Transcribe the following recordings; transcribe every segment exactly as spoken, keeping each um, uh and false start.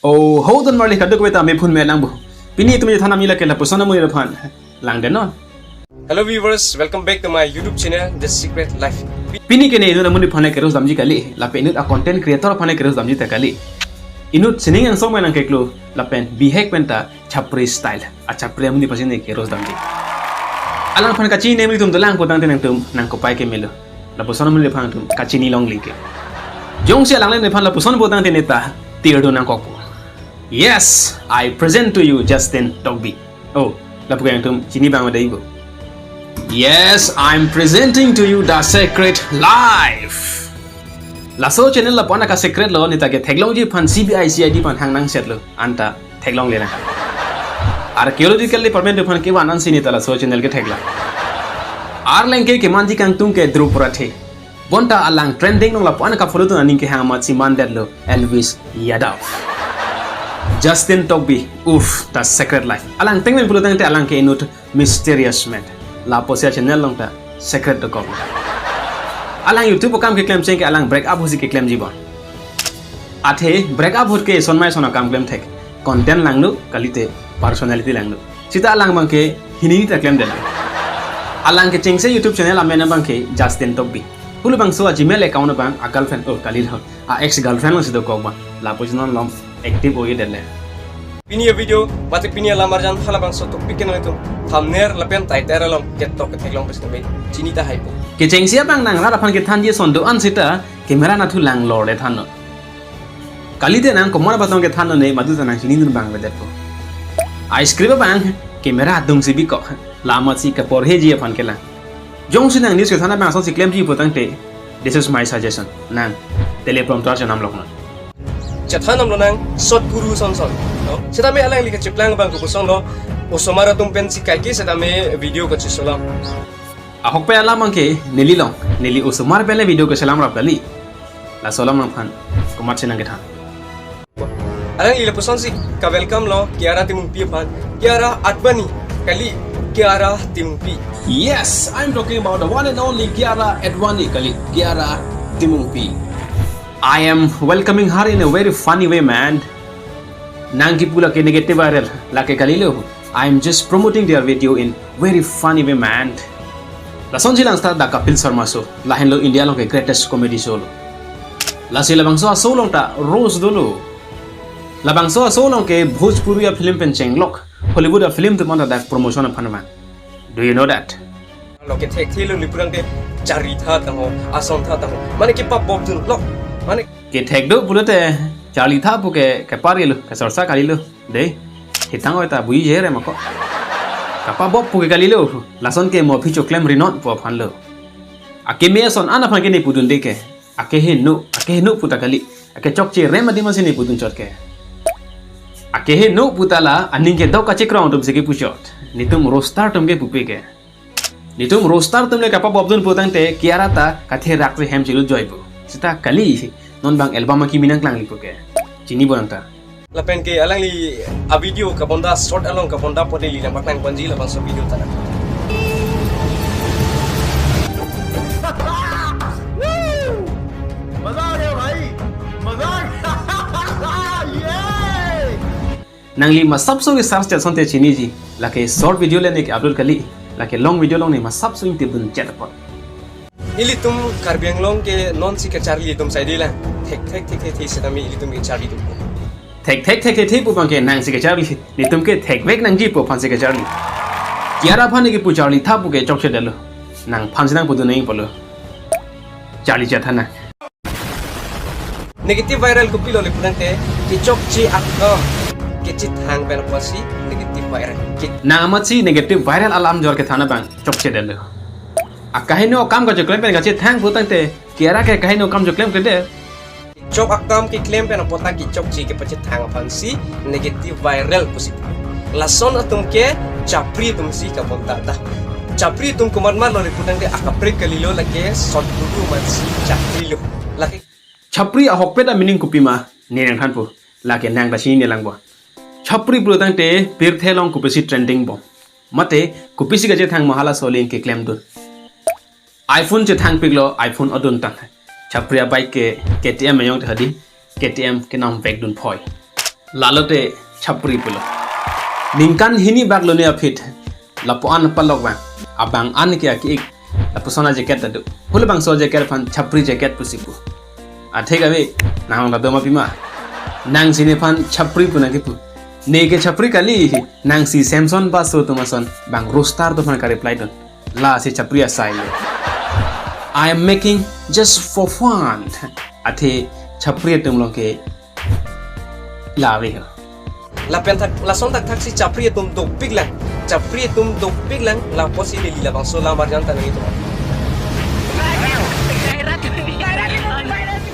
Oh, hold on, marli kaduk weta me phun me lang bu. Pini tumi thanam ila ke lapuson amonit aphan lang den non. Hello viewers, welcome back to my YouTube channel, The Secret Life. Pini ke ne inut amonit aphan ke roast damji kali, lapen inut a content creator aphan ke roast damji ta kali. Inut sining angsong mai nangkeklo, lapen bihek penta chapri style. A chapri amonit aphan si ne ke roast damji. Alangphan kachini nelitum dolang putangte nangtum nangkopai ke melo. Lapuson amonit aphan tum kachini longle ke. Jongsi alangle nephan lapuson putangte neta tir do nangkokpo. Yes, I present to you Justin Tokbi. Oh, lapu ke nangtum chini bang dei bo. Yes, I'm presenting to you The Secret Life. Laso channel lapu-an aka secret lo, neta ke theklongji aphan C B I C I D aphan hang nangsetlo, anta theklongle nang. Archaeological department aphan kevan ansi neta laso channel ke theklang. Arleng ke kemanji kangtung ke Dhruv Rathe. Bonta alang trending along lapu-an aka follow tun aning kehang amatsi mandetlo, Elvis Yadav. Justin Tokbi, uff, The Secret Life. Alang tengmen pulotangte alang ke inut mysterious man. Lapusi a channel along ta secret dokok. Alang YouTube akam keklem cheng ke alang break up ahutsi keklemji bon. Athe break up ahut ke son mai son akam klem thek. Content langno, kalite personality langno. Sita alang abang ke hini ta klem den. Alang kechengse YouTube channel amen abang ke Justin Tokbi. Hulu bangso a Gmail account abang a girlfriend, oh, kali lo, a ex girlfriend alongsi dokok abang. Lapusi non lom active oi den le. Pini a video, mate pini alam arjan tha labangso topic ke nangtum thumbnail lapen title along ketok ketheklong pes kami chini tahai po. Kechengsi abang nang rat aphan kethanji ason do-an sita camera nathu lang lor le thannon. Kalite nang komat abatong kethannon ne madu ta nang chini dun bang avedet po. A script abang camera adungsi bikok, la amatsi kaporheji aphan kelang. Jongsi nang news kethan abang asonsi klemji putangte, this is my suggestion. Nang teleprompter chenam loknon. Chethan namlo nang short guru son son. No? Setame alangli kacheplang abang kopuson lo. Osomar atum pensi kaike setame video kachesolam. Ahokpet alam abang ke neli long, neli osomar pen le video keselam rap kali. Laso alam nangphan komatsi nangkethan. Alangli lapusonsi ka-welcome lo Kiara Timungpi aphan. Kiara Advani kali, Kiara Timungpi. Yes, I'm talking about the one and only Kiara Advani kali, Kiara Timungpi. I am welcoming her in a very funny way, man. Nang kipu lake negative viral, lake kalilo. I am just promoting their video in very funny way, man. Lasonsi lang start The Kapil Sharma Show. Lahenlo India along ke greatest comedy show lo. Lasi labangso a-show along ta roast dolo. Labangso a-show along ke Bhojpuri a-film pen chenglok Hollywood a-film atum anta dak promotion aphan vang. Do you know that? Lo kethekthelo lapu pulotangte charli tha tangho, ason tha tangho. Mane kepabop dunlo. Mane kethek do pulote charli tha pu ke keparilo, kesorsa kalilo. Dei, hitang oi ta bui jere mako. Kapabop pu ke kalilo, lason ke mo aphi choklem rinon pu aphan lo. Akeme ason an aphan ke ne pudunde ke. Akeheno, akeheno pu ta kali. Akechokche rem adim si ne pudun chot ke. Akeheno pu ta la, aning kedok kachekrong atum si kepu chot. Netum roaster atum ke pupe ke. Netum roaster atum le kapabop dun putangte Kiara ta kathe rak si hem chilu joi pu. Sita kali, non bang album akimi nangklang lipu ke. Chini bo nang ta. Lapen ke alangli a-video kabonda short along kabonda pon neli nangpaklang ponji labangso video ta nang. मजा आ गया भाई, मजा आ गया। ये। Nangli masapso ke search asonte chiniji, lake short video le ne ke-upload kali, lake long video along ne masapso ingtip dun chet apot. Ilitum Karbi Anglong ke nonsi kacharli atum saide lang. Thek thek thek thek thek setame ilitum kacharli atum. Thek thek thek thek thek pu abang ke nangsi kacharli. Netum ke thekvek nangji pu aphansi kacharli. Kiara aphan ne kepu charli tha pu ke chokchedetlo. Nangphansi nangpudun nang pulo. Charli chethan nang. Negative viral kopilo lapu pulotangte kechokche akam kechethang pen apotsi negative viral. Ke- Nang amatsi negative viral alam jor kethan abang chokchedetlo. Akaheno akam kachoklem pen kachethang putangte Kiara ke akaheno akam choklem kede. Chok akam keklem pen apot ta kechokche kepachethang aphansi negative viral pusi. Lason atum ke chapri atumsi kabonta ta. Chapri atum komat mat lo lapu pulotangte akaprek kalilo, lake short guru amatsi chapri lo. Lake chapri ahokpet a-meaning kopima, ne nangthanpo, lake nang ta chinine lang bo. Chapri pulotangte pirthe along kopisi trending bom. Mate kopisi kachethang ma halaso aling keklem dun. iPhone chethangpiklo, iPhone adun tang. Chapri a-bike ke K T M ayong te hadi, K T M kenam vek dun phoi. Lalote chapri pulo. Ningkan hini bak lone aphi lapu-an palok bang. Abang an ke aki-ik. Lapuson a jacket ta do. Hule bangso jacket aphan chapri jacket pusi pu. Athe kave, nang ta do ma pima. Nangsi nephan chapri pu nangkipu. Neke chapri kali, nangsi Samson Basu atum ason bang roaster atum aphan ka-reply dun. Lasi chapri asai lo. I am making just for fun. Athe chapri atum along ke la ave ho. Lapen thak, lason thakthak si chapri atum dopik lang. Chapri atum dopik lang, lapusi neli labangso alam arjan ta nanglitum.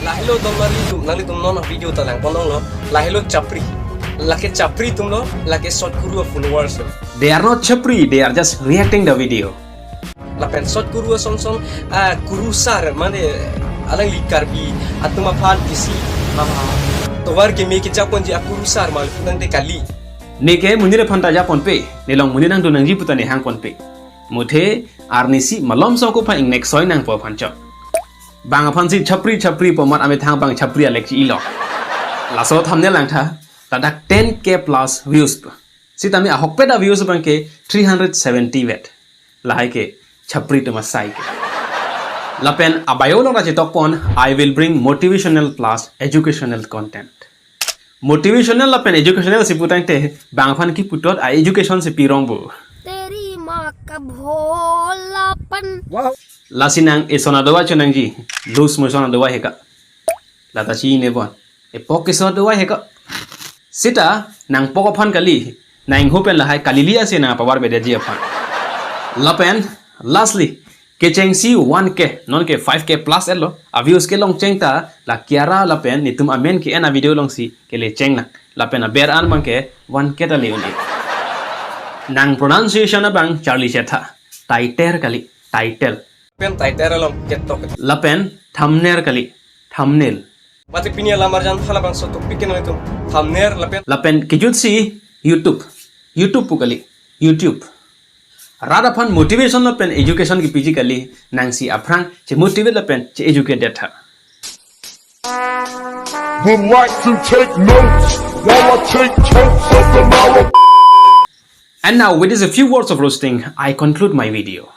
Lahelo don marli atum, nanglitum non video ta langpon longlo. Lahelo chapri. Lake chapri atum lo, lake Sot Kuru a-followers lo. They are not chapri, they are just reacting the video. Lapen Sot Kuru ason son, ah, kurusar, mane alangli Karbi atum aphan isi, ah, tovar keme kejaponji akurusar ma lapu tangte kali. Neke monit aphan ta japonpe, nelong monit nangdun nangji pu ta ne hangponpe. Muthe arnisi malom songko aphan ingnek soi nangpo aphan chot. Bang aphansi chapri chapri pu amat amethang bang chapri alek chi-ilo. Laso thumbnail langtha, ladak ten K plus views pu. Sitame ahokpet a-views abang ke three hundred seventy vet. Lahai ke chapri atum asai ke. Lapen a-bio along ta chetokpon, "I will bring motivational plus educational content." Motivational lapen educational si pu tangte, bang aphan kipu thot a-education si pirong bu. Teri ma ka bholapan. Lasi nang eson adova chonangji, lus mo eson adova heka. Lata chinine bon. Epok keso adova heka. Sita nangpok aphan kali, nang ingho pen lahai kalili ase nang a-power bedetji aphan. Lapen, lastly, kechengsi one K, nonke five K plus etlo, a-views kelong cheng ta, la Kiara lapen netum amen ke-en a-video alongsi kele cheng nang. Lapen aber an abang ke one K ta le un-e. Nang pronunciation abang charli chetha. Title kali, title. Pen title along ketok. Lapen thumbnail kali, thumbnail. Mate pini alam arjan halabangso topic ke nanglitum thumbnail lapen. Lapen kejutsi YouTube. YouTube pu kali, YouTube. Rat aphan motivation lapen education kepiji kali, nangsi aphrang che-motivate lapen che-educate detha. Would like to take notes while I take totes of the marijuana. And now, with these a few words of roasting, I conclude my video.